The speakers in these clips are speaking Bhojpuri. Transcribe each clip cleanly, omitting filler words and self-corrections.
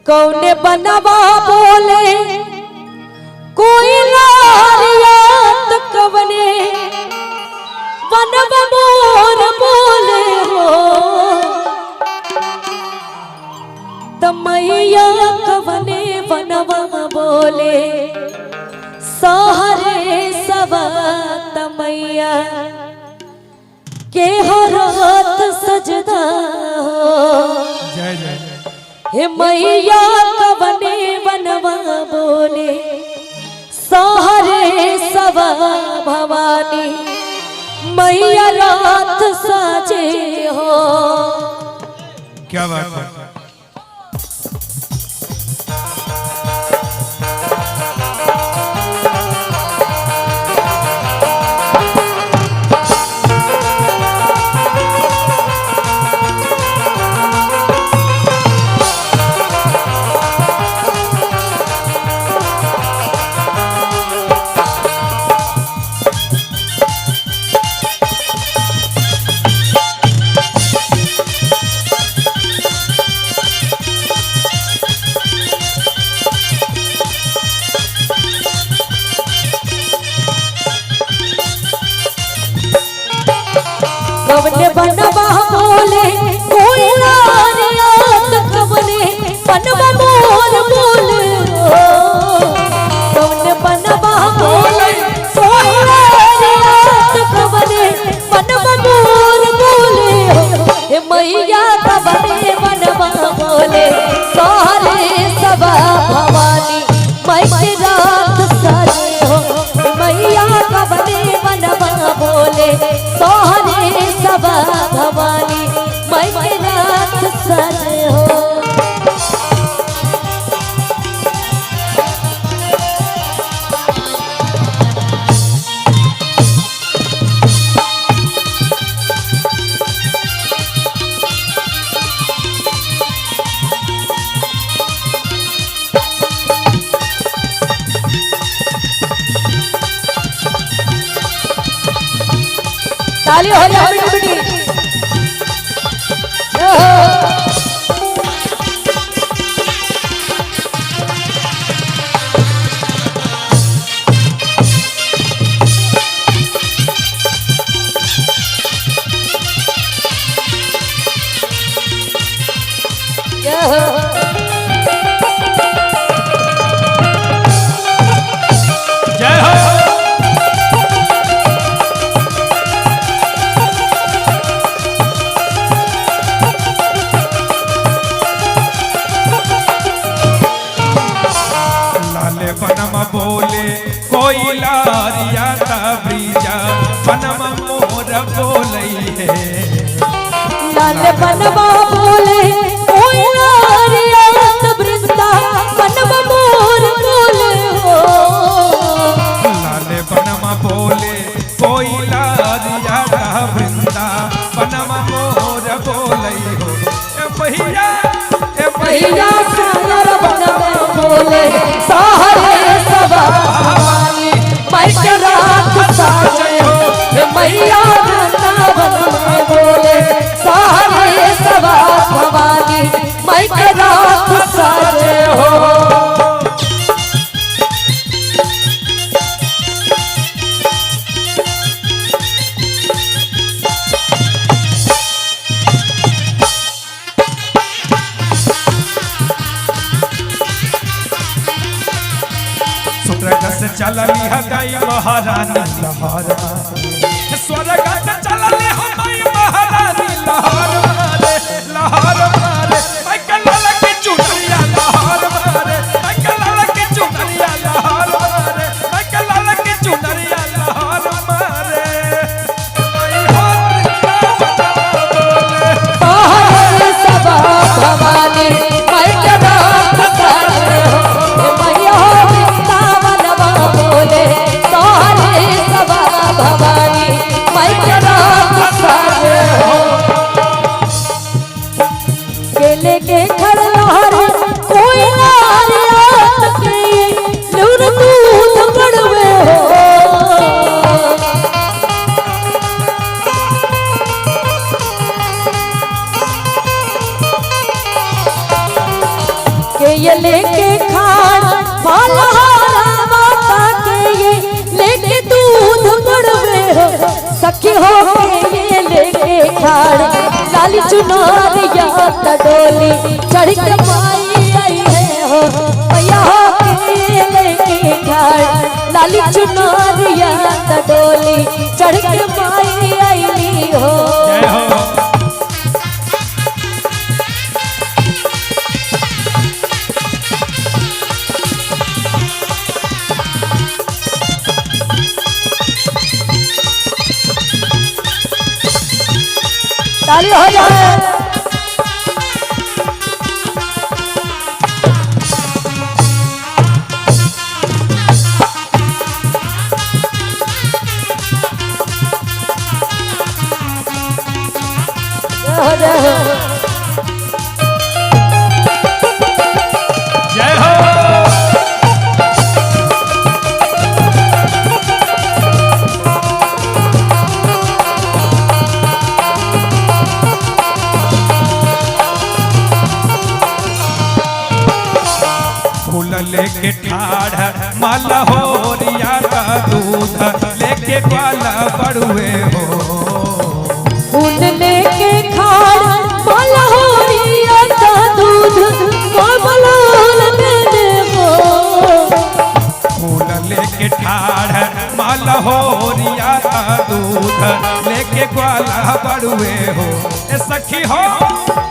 कौने बनवा बोले कोई लारियात कवने बनवा मोर बोले हो तमैया कवने बनवा बोले सहरे सवा तमैया के हो रात सजदा हो। जय जय हे मैया कवने बनवा बोले सहरे सवा भवानी मैया रात साजे हो। क्या बात है। कवने बनवा बोले कोई लारियात कवने बनवा मोर बोले हो। कवने बनवा बोले कोई लारियात कवने बनवा मोर बोले हो। हे मैया कवने बनवा बोले सारे सवा भवानी मैं रात सारे हो। मैया कवने बनवा बोले सोहरे सवा भवानी मैं रात सारे हो। ताली हो जाए बड़ी बड़ी। जय हो। लाले बनम बोले कोई लारिया तबरीजा बनम मोर बोलई है। लाल बनवा बोले कोई लारियात वृंदा बनवा मोर बोले हो। लाले बनम बोले कोई लारिया वृंदा बनम मोर बोलई हो। ए भैया ए मैया सागर बनवा बोले सहरे सवा भवानी मैं रात साजे हो। हे मैया वृंदावन बोले सहरे सवा भवानी मैं रात साजे हो। स्वर्ग से चलली हदाई महारानी लहर मारे। स्वर्ग से चलली हदाई महारानी लहर मारे लहर मारे। मैं कलाल के चुनरिया लहर मारे। मैं कलाल के चुनरिया लहर मारे। मैं कलाल के चुनरिया लहर मारे। मैं हो वृंदावन बोले सहरे सवा भवानी मैं रात साजे हो। मैया वृंदावन बोले सहरे सवा भवानी मैं रात साजे हो। केले के खड़लार कोई लारियात के लूर दूध बड़वे हो। के ये लेके खान फलहारा माता के ये लेके दूध पड़वे हो सखी हो के ये लेके खान लाली चुनारिया डोली चढ़ के माई आई है हो मैया हो के ये लेके खान लाली चुनारिया डोली चढ़ के माई आई हो। जय हो। ताली हो जाए। हो जाए। जय हो। फूल लेके ठाढ़ माला होरिया का दूध लेके ग्वाला बड़ुए हो। फूल लेके खाड़ माला होरिया का दूध मामलाल देने हो। फूल लेके ठाढ़ माला होरिया का दूध लेके ग्वाला बड़ुए हो। ए सखी हो,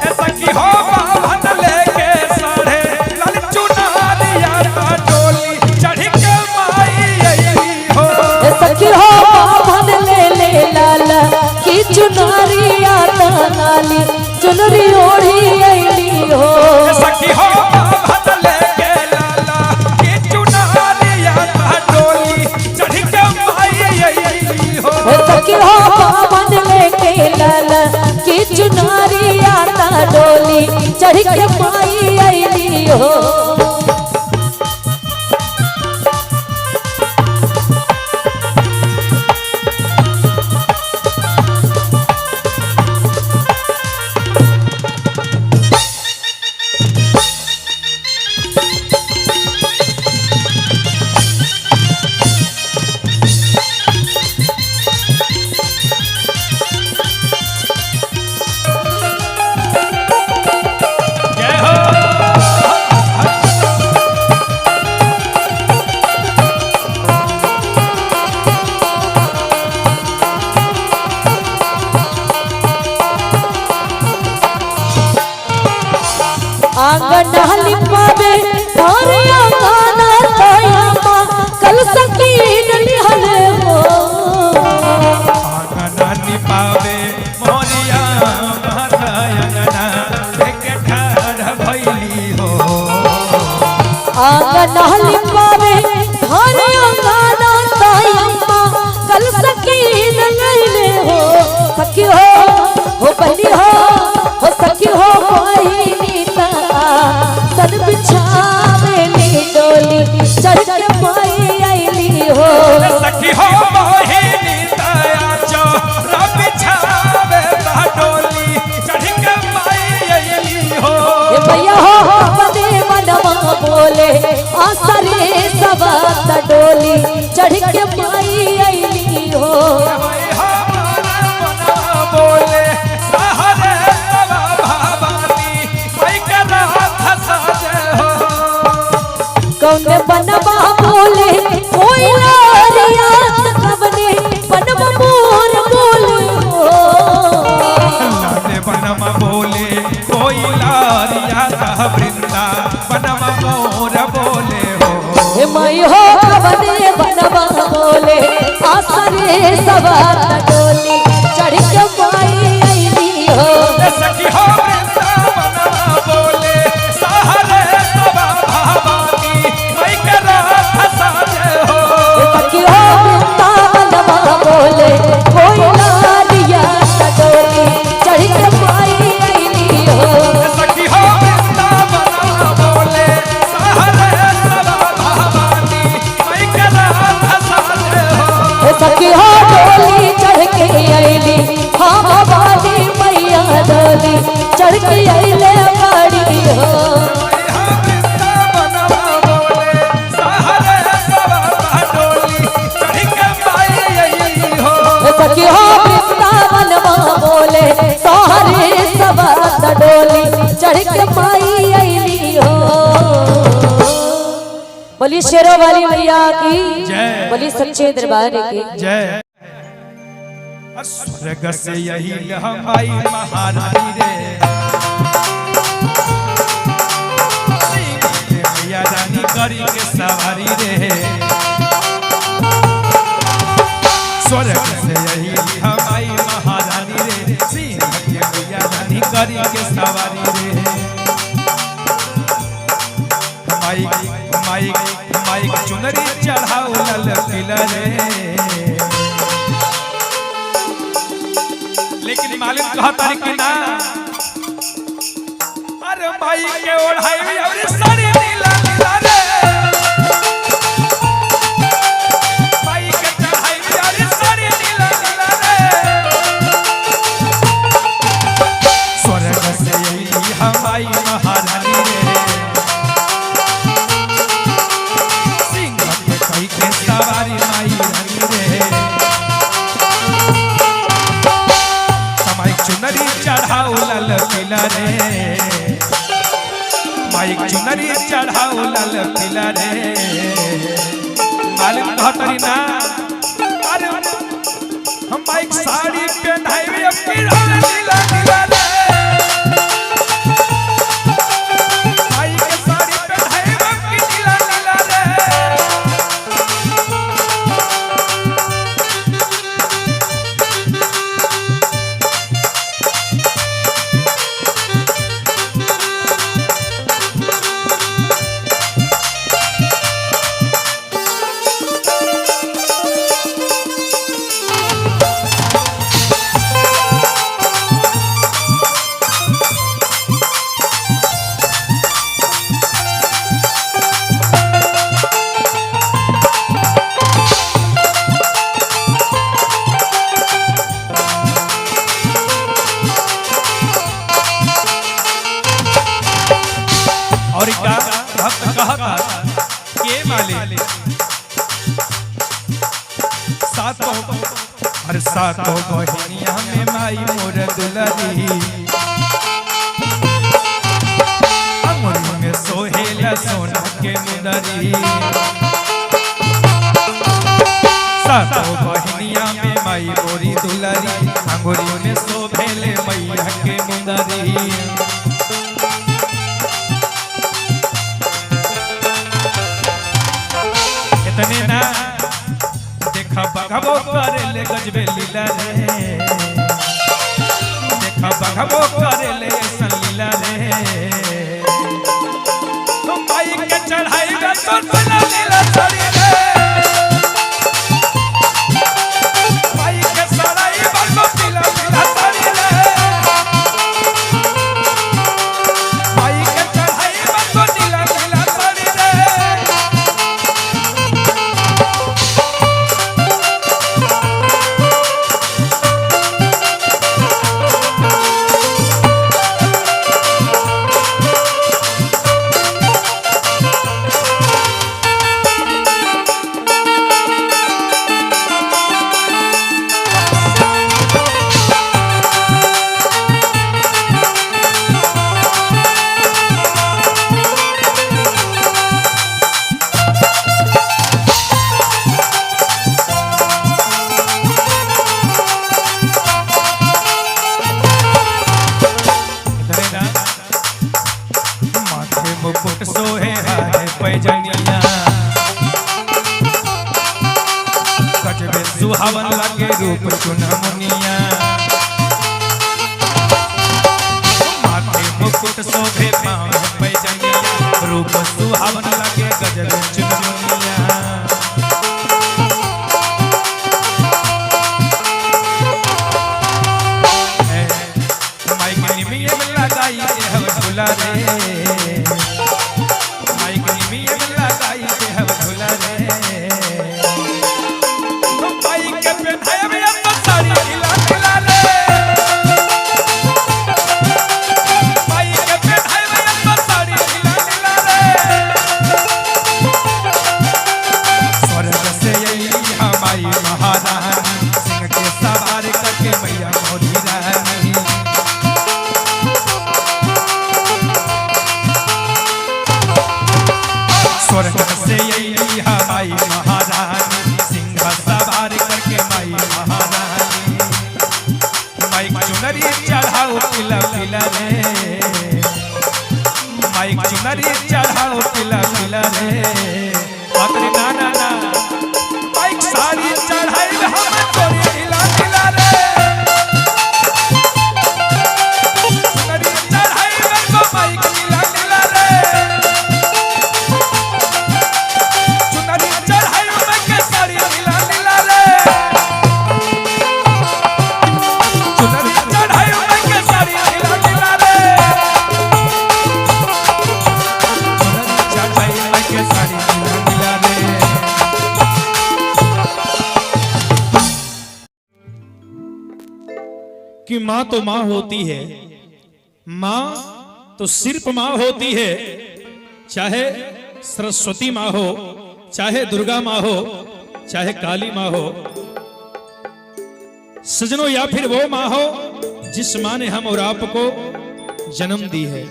ए सखी हो बाभन लेके साढ़े लाल चुनारिया का डोली चढ़ के माई अइली हो। ए सखी हो बाभन ले ले लाला की चुनरिया लाली चुनरी ओढ़ी अइली हो। ए सखी हो बाभन लेके लाला की चुनारिया का डोली चढ़ के माई अइली हो। ए सखी हो बाभन लेके लाला की चुनरिया डोली चढ़ के माई अइली हो। जय हो। आंगन लिपावे और आंगन तयमा कल सकीन लिहल हो। आंगना निपावे मोरिया माता अंगना लेके ठाढ़ भइली हो। आंगन लिपावे और आंगन तयमा कल सकीन लैले हो। सखी हो बहनी हो सखी हो बहिनी ता सन बिछावे ली डोली चढ़ के माई आईली हो। सखी हो मोहिनी दया चो रब छावे ता डोली चढ़ के माई अइली हो। हे भैया हो बने मनवा बोले आसरे सवा डोली चढ़ के माई अइली हो। भाई हो मना बोले सहरे तवा भवानी माई के रात साजे हो। कौन बनवा बोले कोई लारिया कवने बनवा मोर बोले हो। लाले बनम बोले कोई लारिया ता वृंदा बनम मोर बोले हो। हे माई हो कवने बनवा बोले आसरे सवा डोली चढ़ के माई अइली हो। ए सखी हो वृंदा बनम बोले सहरे तवा भवानी माई के रात साजे हो। सखी हो वृंदावनवा बोले कोई लालिया डोली चढ़ के माई अइली हो। ए सखी हो वृंदा बनम बोले सहरे तवा भवानी माई के रात साजे हो। सखी हो डोली चढ़ बोली शेरों वाली मैया की जय। बोली सच्चे दरबार की जय। स्वर्ग से यही हमारी महारानी रे, मैया रानी करी के सवारी रे। स्वर्ग से यही हमारी महारानी रे, सिंह के मैया रानी करी के सवारी रे। माइक माइक माइक चुनरी चढ़ाओ लल पीला रे। लेकिन मालिक कहता कि ना, अरे माई के ओढ़ाई और साड़ी नीला नीला रे, माई के चढ़ाई और साड़ी नीला नीला रे। स्वर्ग से यही हमारी महारानी रे, सिंह के कई के सवारी माई रानी रे। माइक चुनरी चढ़ाओ लाल पीला रे, माइक चुनरी चढ़ाओ लाल पीला रे। मालिक कहतरी ना, अरे हम माइक साड़ी पहनाई अब पीला नीला नीला रे, माइक साड़ी पहनाई अब नीला नीला रे। और का भक्त कहता के माले सातों, अरे सातों बहिनिया में माई मोर दुलरी, अमर में सोहेला सोना के मुदरी। सातों बहिनिया में माई मोरी दुलरी, अंगुरी में सोभेले मैया के मुदरी। इतने ना देखा बघबो करे ले गजबे लीला रे, देखा बघबो करे ले ऐसन लीला रे। तुम माई के चढ़ाई में तो लीला लीला साड़ी रे, माई के चढ़ाई में तो पीला पीला साड़ी रे, माई के चढ़ाई में तो नीला नीला साड़ी रे। इतने ना माथे मुकुट सोहे हारे पैजनिया, गजबे सुहावन लगे रूप चुनमुनिया। माथे मुकुट शोभे पाँव पैजनिया, रूप सुहावन लगे गजबे चुनमुनिया। माइक निमिये में लगाई के हम झूला रे, माइक निमिये में लगाई के हम झूला रे। तो माइक के पहनाए में अब साड़ी ढीला ढीला रे, माइक के पहनाए में अब साड़ी ढीला ढीला रे। चुनरी चढ़ाओ पीला पीला रे। पातरी ना ना ना बाइक साड़ी चढ़ाई हम चोरी नीला नीला रे। चुनरी चढ़ाई को बाइक नीला नीला रे। चुनरी चढ़ाई के साड़ी नीला नीला रे। चुनरी चढ़ाई के साड़ी नीला नीला रे। चुनरी चढ़ाई के साड़ी नीला नीला रे। कि माँ तो माँ होती है, माँ तो सिर्फ माँ होती है, चाहे सरस्वती माँ हो, चाहे दुर्गा माँ हो, चाहे काली माँ हो सजनों, या फिर वो माँ हो जिस माँ ने हम और आपको जन्म दी है।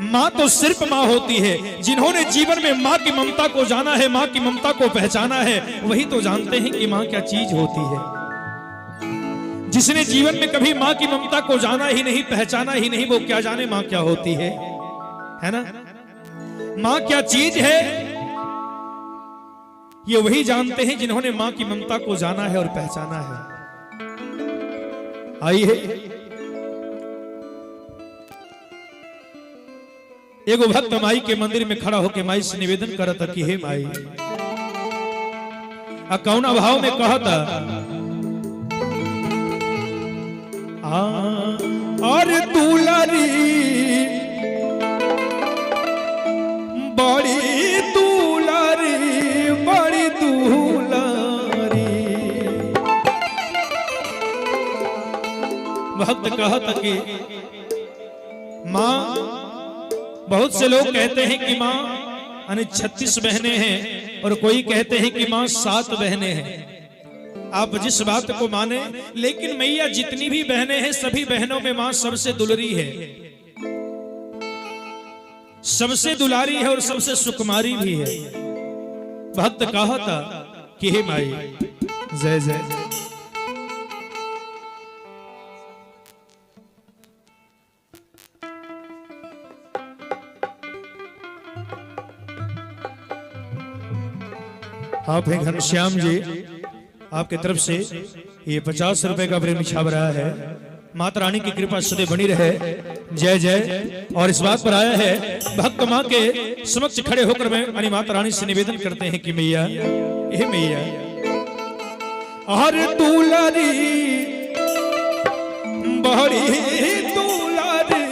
माँ तो सिर्फ माँ होती है। जिन्होंने जीवन में माँ की ममता को जाना है, माँ की ममता को पहचाना है, वही तो जानते हैं कि माँ क्या चीज होती है। जिसने जीवन में कभी माँ की ममता को जाना ही नहीं, पहचाना ही नहीं, वो क्या जाने माँ क्या होती है ना? माँ क्या चीज है ये वही जानते हैं जिन्होंने माँ की ममता को जाना है और पहचाना है। आई है एगो भक्त माई के मंदिर में खड़ा होके माई से निवेदन करता कि हे माई, आ कौना भाव में कहता, आ और दुलारी बड़ी दुलारी बड़ी दुलारी। भक्त कहता कि माँ, बहुत से लोग कहते हैं कि माँ यानी 36 बहनें हैं और कोई कहते हैं कि माँ 7 बहनें हैं। आप जिस बात को माने, लेकिन मैया जितनी भी बहनें हैं सभी बहनों में माँ सबसे दुलरी है, सबसे दुलारी है और सबसे सुकुमारी भी है। भक्त कहा था कि हे माई, जय जय। आप हैं घनश्याम जी, आपके तरफ से ये 50 रुपए का प्रेम छाप रहा है। माता रानी की कृपा सदैव बनी रहे, जय जय। और इस बात पर आया है, भक्त माँ के समक्ष खड़े होकर मैं यानी माता रानी से निवेदन करते हैं कि मैया, हे मैया, हर दुलारी बड़ी दुलारी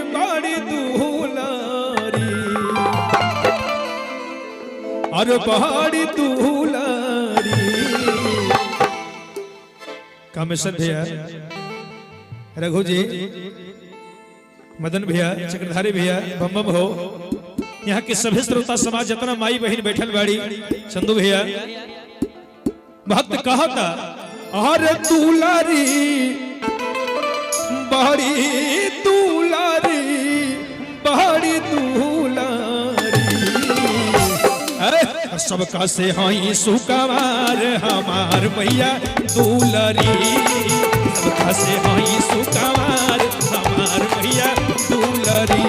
बड़ी दुलारी, अरे पहाड़ी दुलारी। कामेश्वर भैया, रघु जी, मदन भैया, चक्रधारी भैया, बम बम हो। यहाँ के सभी श्रोता समाज जितना माई बहन बैठल बाड़ी, चंदू भैया, भक्त कहा था अरे दुलारी बड़ी दुलारी बड़ी दुलारी, अरे सबका से हई सुकवार हमार मैया दुलारी, सबका से हई सुकवार हमार मैया दुलारी,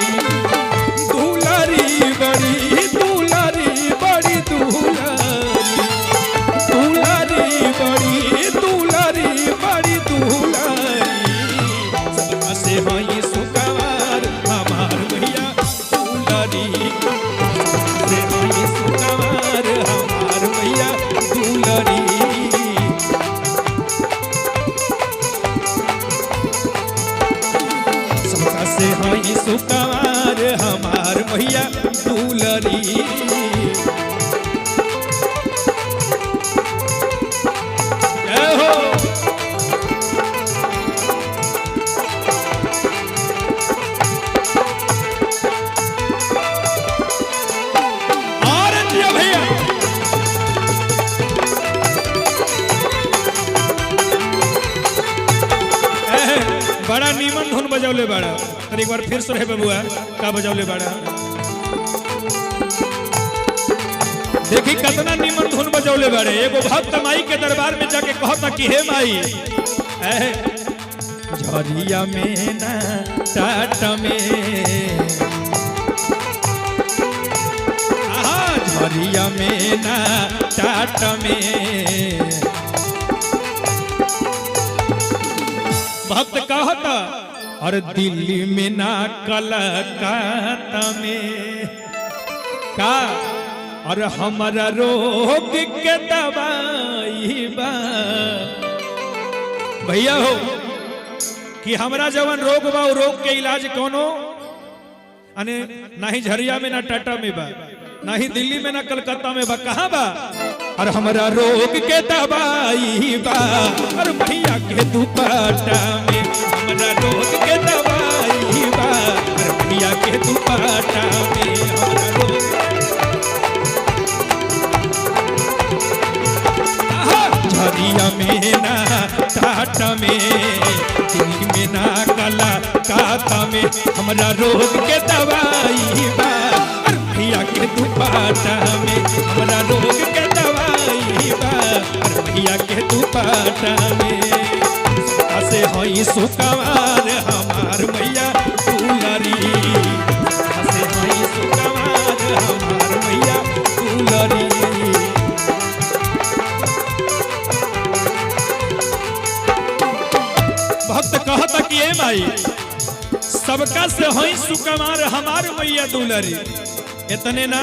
दुलारी बड़ी दुलारी बड़ी दुलारी, दुलारी बड़ी दुलारी बड़ी दुलारी, सबका से हई सुकवार हमार मैया दुलारी, से हई सुकवार हमार मैया दुलारी। सबका से हई सुकवार हमार मैया दुलारी। जय हो। और जियो भैया। एह, बड़ा नीमन धुन बजौले बड़ा, तर एक बार फिर सुने बबुआ का बजौले बड़ा। देखी कतना नीमन धुन बजौले बड़े। एगो भक्त माई के दरबार में जाके कहता कि हे माई, एह, झरिया में ना टाट में झरिया में ना टाट में। भक्त कहता और दिल्ली में ना कलकत्ता में का, और हमारा रोग के दवाई बा। भैया हो कि हमरा जवन रोग बा, उ रोग के इलाज कोनो अने ना ही झरिया में ना टाटा में बा, ना ही दिल्ली में ना कलकत्ता में बा, कहाँ बा? और हमारा रोग के दवाई बा और भैया के दुपट्टा में। हमारा रोग के दवाई बा और भैया के दुपट्टा में। हमारा रोग झरिया में ना टाट में, दिल्ली में ना कलकत्ता में, हमारा रोग के दवाई बा और भैया के दुपट्टा में। हमारा रोग के दवाई बा और भैया के दुपट्टा में। से हई सुकवार हमार मैया दुलरी, से हई सुकवार हमार मैया दुलरी। भक्त कहता कि ए माई, सबका से हई सुकमार हमार मैया दुलरी। इतने ना,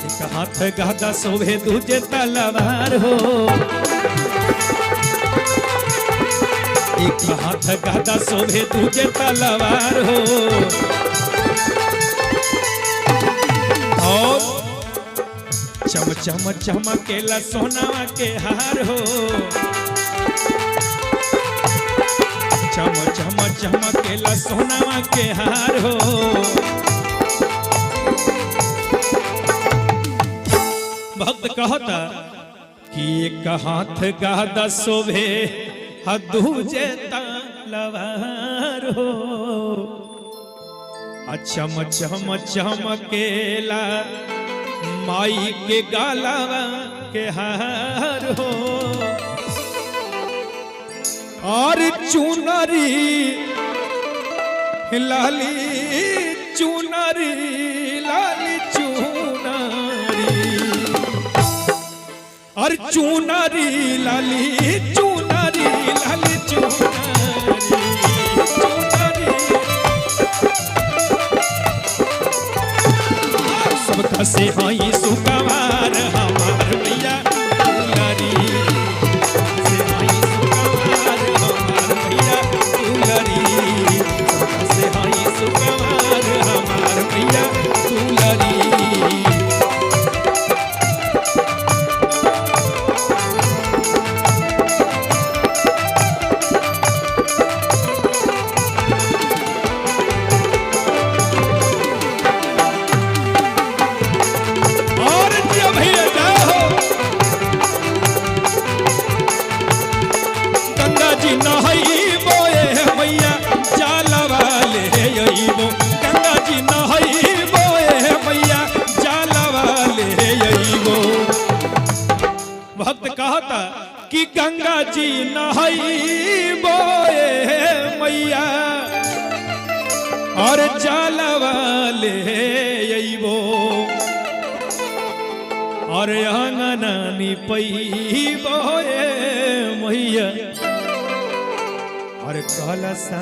एक हाथ गदा शोभे दूजे तलवार हो, एक हाथ गदा शोभे दूजे तलवार हो, और चम चम चमकेला सोनावा के हार हो, चम चम चमकेला सोनावा के हार हो। भक्त कहता कि एक हाथ गादा शोभे दूजे तलवार हो, चम चम चमकेला माई के गालावा के हार हो, और चुनरी लाली, चुनरी लाली चुनरी, और चुनरी लाली, चुनरी लाली चुनरी, चुनरी सबका से हई सुकवार हमार मैया दुलरी, से हई सुकवार हमार मैया दुलरी, सबका से हई सुकवार हमार मैया दुलरी। और जिया भैया जय हो। गंगा जी नहइबो ए मैया जालवा ले अइबो, गंगा जी नहइबो ए मैया जालवा ले अइबो। भक्त कहता कि गंगा जी नहइबो ए मैया और जालवा ले अइबो, और अंगना निपइबो ए मैया और कलसा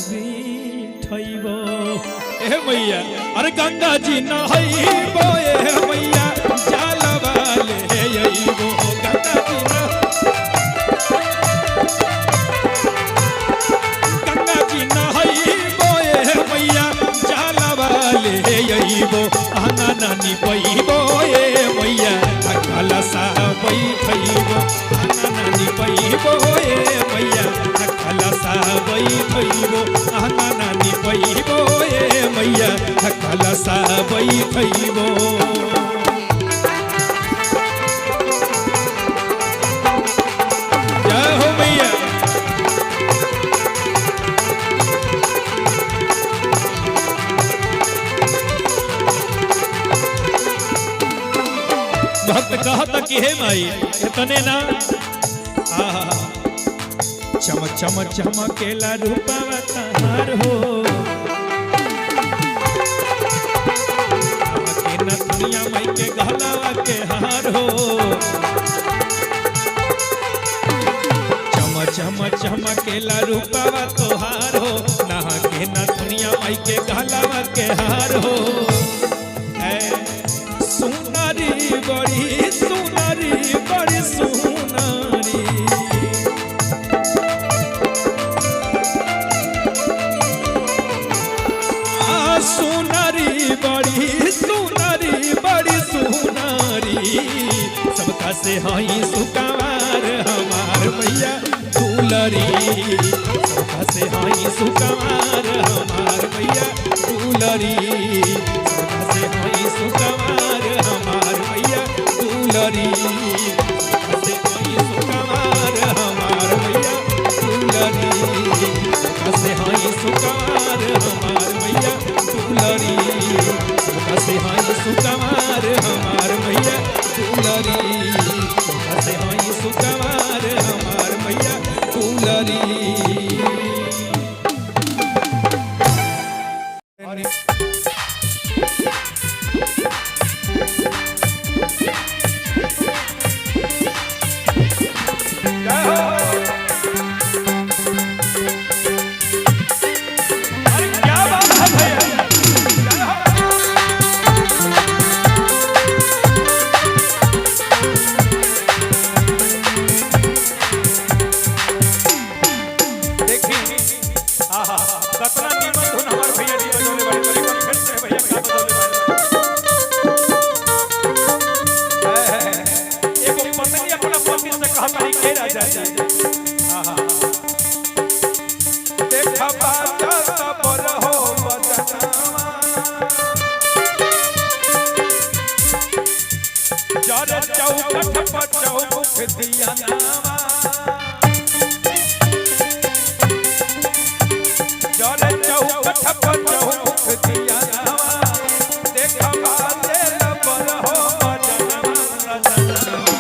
बिठइबो ए मैया, अरे गंगा जी नहइबो ए मैया जालवा ले अइबो, गंगा जी न गंगा जी नहइबो ए मैया जालवा ले अइबो, अंगना निपइबो ए मैया कलसा बैठइबो, अंगना निपइबो ए मैया कलसा बैठइबो, अंगना निपइबो ए मैया कलसा बैठइबो। जय हो मैया। भक्त कहता कि हे माई इतने ना, आहा चम चम चमकेला रूपवा तहार हो, चमकेला रूपावा तोहार हो, नहा के ना दुनिया माई के गहलावा के हार हो। ऐ सुनारी बड़ी सुनारी बड़ी सुनारी, आ सुनारी बड़ी सुनारी बड़ी सुनारी, सबका से हई सुकवार हमार मैया दुलरी, सबका से हई सुकवार हमार मैया दुलरी, सबका से हई सुकवार हमार मैया दुलरी, सबका से हई सुकवार हमार मैया दुलरी, सबका से हई सुकवार हमार मैया दुलरी, सबका से हई सुकवार हमार मैया दुलरी, सबका से हई सुकवार हमार मैया दुलरी। जय हो। अरे क्या बात है भैया, जय हो। देखी, आहा, कतना नीमन धुन हमार भैया जी बजौले बाड़े। तोरी पर फिर से भैया का बजौले बाड़े। है, है, एगो पत्नी अपना पति से कहता है के राजा जी, आहा, देखा बाजा तबर हो बजनवा, जर चौखट पर चौमुख दिया नावा, जर चौखट पर चौमुख दिया नावा, देखा बाजे लबर हो बजनवा सजनवा।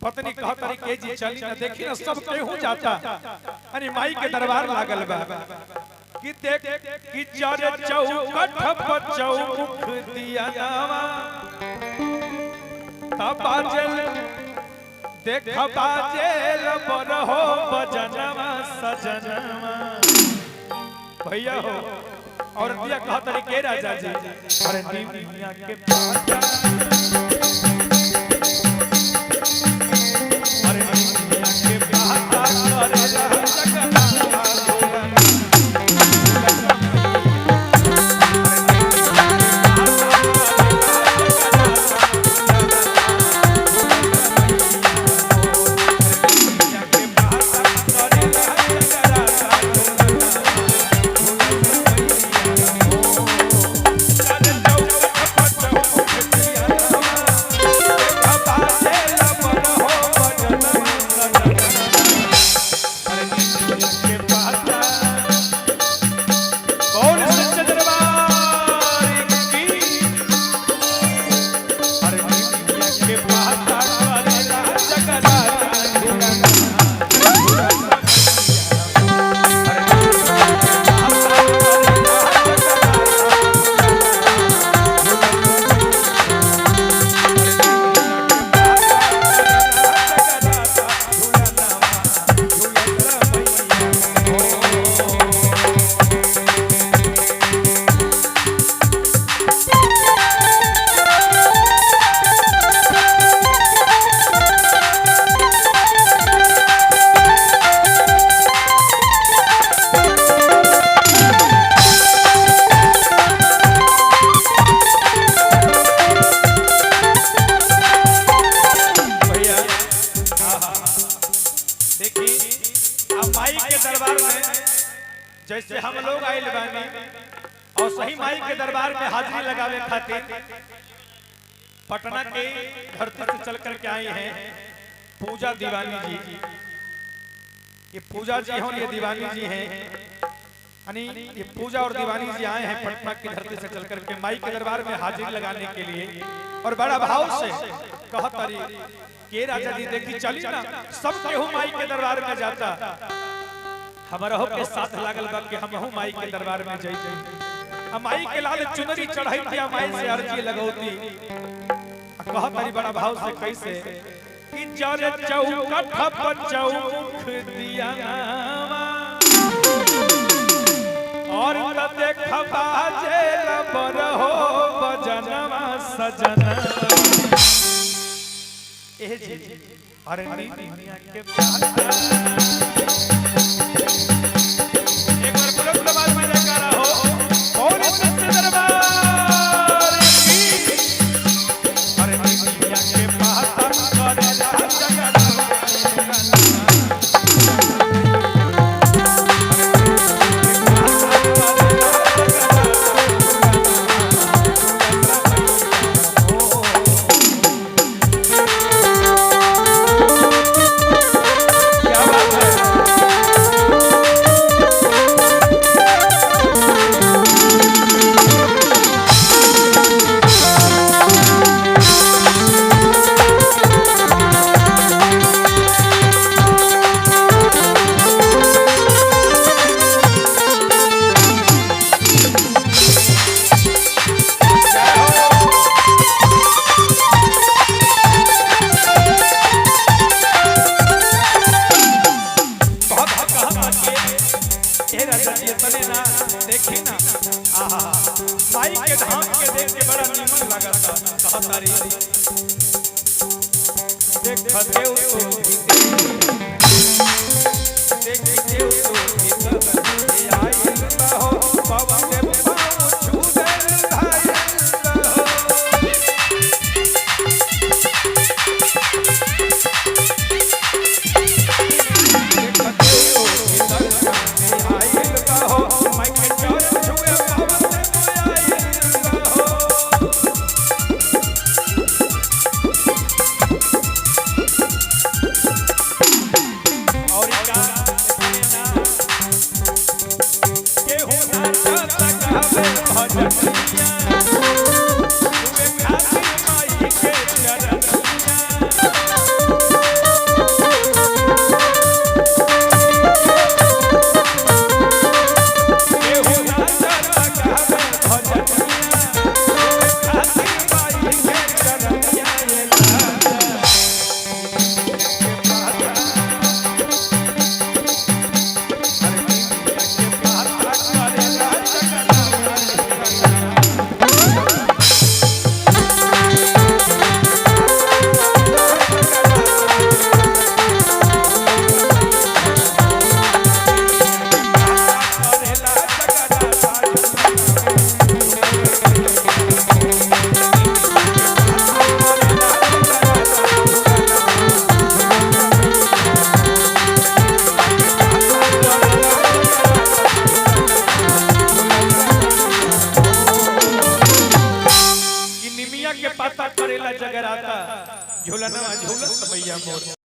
पत्नी कहत रही के जी चली ना, देखी ना सब केहू जाता, अरे माई के दरबार लागल बा कि देख कि जर चौखट पर चौमुख दिया नावा, तब बाजल देख बाजेल बर हो बजनवा सजनवा। भैया हो और दिया कहत रही के राजा जी, अरे निमिया के पाता, अरे निमिया के पाता करे जगन्नाथ। भैया देखी, अब माई के दरबार में जैसे हम लोग आइल बानी और सही माई के दरबार में हाजिरी लगावे खातिर पटना के धरती से चल करके आए हैं पूजा दीवानी जी। ये पूजा जी हैं और ये दीवानी जी हैं, यानी ये पूजा और दीवानी जी आए हैं पटना की धरती से चल करके माई के दरबार में हाजिरी लगाने के लिए और बड़ा भाव से कहत रही के राजा जी देखी चली ना, सब केहू माई के दरबार में जाता, हमरहो के साथ लागल बा कि हमहू माई के दरबार में जाई। आ माई के लाल चुनरी चढ़ाई आ माई से अर्जी लगौती। आ कहत रही बड़ा भाव से कैसे कि कि जर चौकठ पर चौमुख दिया नामा और त देखबा जेल बर हो बजनवा सजना। ए जी अरे दुनिया के प्यार। एक बार बुलंद आवाज में जयकारा हो और सच्चे दरबार की। अरे दुनिया के पाता करेला जगत। क्या बात है। बहुत कहा के ए राजा जी तने ना देखी ना। आहा माई के धाम के देख के बड़ा नीमन लगता। कहा तारी देख देव तो भी देख देव तो भी ए आइल हो पवन देव पाँव छू देल धाइल हो। भजनिया।